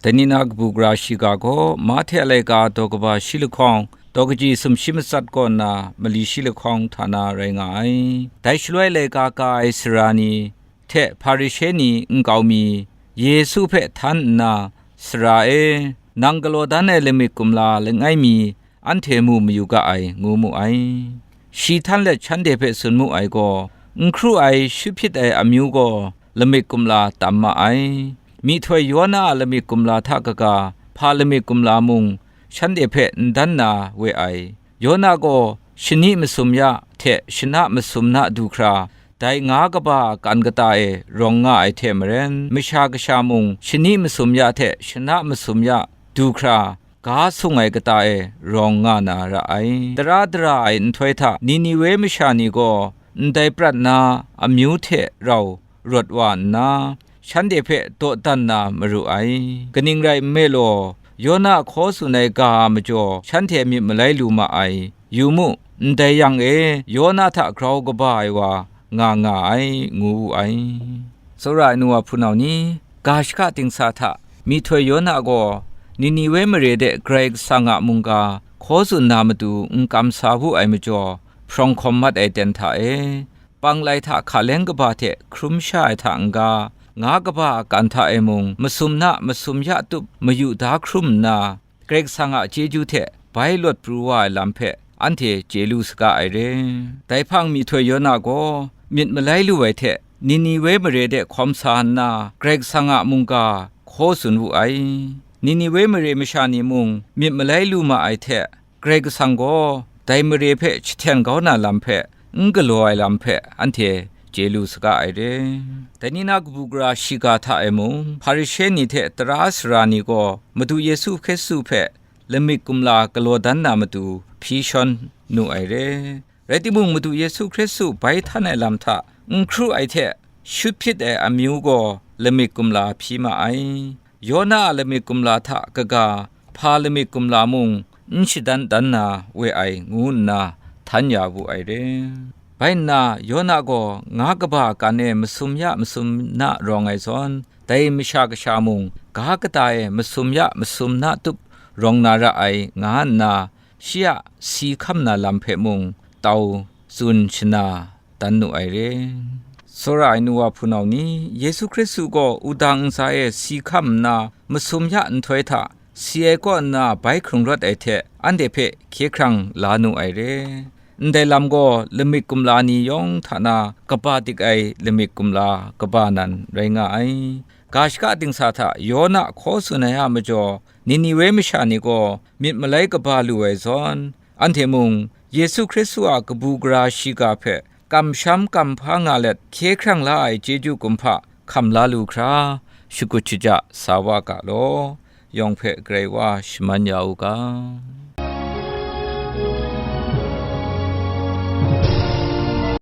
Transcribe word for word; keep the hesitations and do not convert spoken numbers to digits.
Dai ni na kabu gara shiga gaw Mahte a laika daw kaba shi lahkawng, daw kaji sumshi matsat kaw nna mali shi lahkawng hta na rai nga ai. Dai shaloi laika ka ai sara ni hte Hparishe ni nkau mi Yesu hpe htan nna, "Sara e, nang galaw dan ai lamik kumla langai mi anhte mu mayu ga ai," ngu mu ai. Shi htan let shanhte hpe tsun mu ai gaw, n hkru ai, shut hpyit ai amyu gaw lamik kumla tam ma ai. Myihtoi Yawna a lamik kumla hta kaga, hpa lamik kumla mung shanhte hpe n dan na we ai. Yawna gaw shani masum ya hte shana masum na du hkra, dai nga kaba a kan kata e rawng nga ai hte maren, Masha Kasha mung shani masum ya hte shana masum ya du hkra, ga sung ai kata e rawng nga na ra ai. Tara dara ai nhtoi hta Niniwe masha ni gaw ndai prat na amyu hte rau rawt wa nna, shanhte hpe dawdan na maru ai. Kaning rai nme law, Yawna hkaw tsun ai ga a majaw shanhte myit malai lu ma ai. Yu mu, ndai yang e, Yawna hta grau kaba ai wa nga nga ai, ngu wu ai. Tsawra ai nu wa hpunau ni, ga shaka dingsa hta myihtoi Yawna gaw Niniwe mare de Karai Kasang a mungga hkaw tsun na matu n kamsa wu ai majaw, hprawng hkawm mat ai ten hta e, panglai hta hkaleng kaba hte hkrum sha ai hta n-ga, nga kaba a kan hta e mung masum na masum ya tup mayu da hkrum nna, Karai Kasang a chyeju hte bai lawt pru wa ai lam hpe anhte chye lu saga ai re. Dai hpang myihtoi Yawna gaw myit malai lu ai hte, Niniwe mare de hkawm sa nna, Karai Kasang a mungga hkaw tsun wu ai. Niniwe mare masha ni mung myit malai lu ma ai hte, Karai Kasang gaw dai mare hpe jahten kau na lam hpe n galaw ai lam hpe anhte chye lu saga ai re. Dai ni na kabu gara shiga hta e mung, Hparishe ni hte tara sara ni gaw Madu Yesu Hkristu hpe lamik kumla galaw dan na matu hpyi shawn nu ai re. Rai timung, Madu Yesu Hkristu bai htan ai lam hta n hkru ai hte, shut hpyit ai amyu gaw lamik kumla hpyi ma ai. Yawna a lamik kumla hta kaga, hpa lamik kumla mung n shadan dan na we ai, ngu nna htan ya wu ai re. Bai nna, Yawna gaw nga kaba a kan e masum ya masum na rawng ai zawn, dai Masha Kasha mung ga kata e masum ya masum na tup rawng na ra ai, nga nna, shi a si hkam na lam hpe mung tau tsun shana dan nu ai re. Tsawra ai nu wa hpunau ni, Yesu Hkristu gaw wudang ntsa e si hkam nna, masum ya nhtoi hta si ai kaw nna bai hkrung rawt ai hte, anhte hpe hkye hkrang la nu ai re. Ndai lam gaw lamik kumla ni yawng hta na kaba dik ai lamik kumla kaba nan rai nga ai. Ga shaka dingsa hta Yawna hkaw tsun ai a majaw, Niniwe masha ni gaw myit malai kaba lu ai zawn, anhte mung Yesu Hkristu a kabu gara shiga hpe kamsham kamhpa nga let hkye hkrang la ai chyeju kumhpa hkam la lu hkra, shakut shaja sa wa ga law, yawng hpe Karai Wa shaman ya u ga.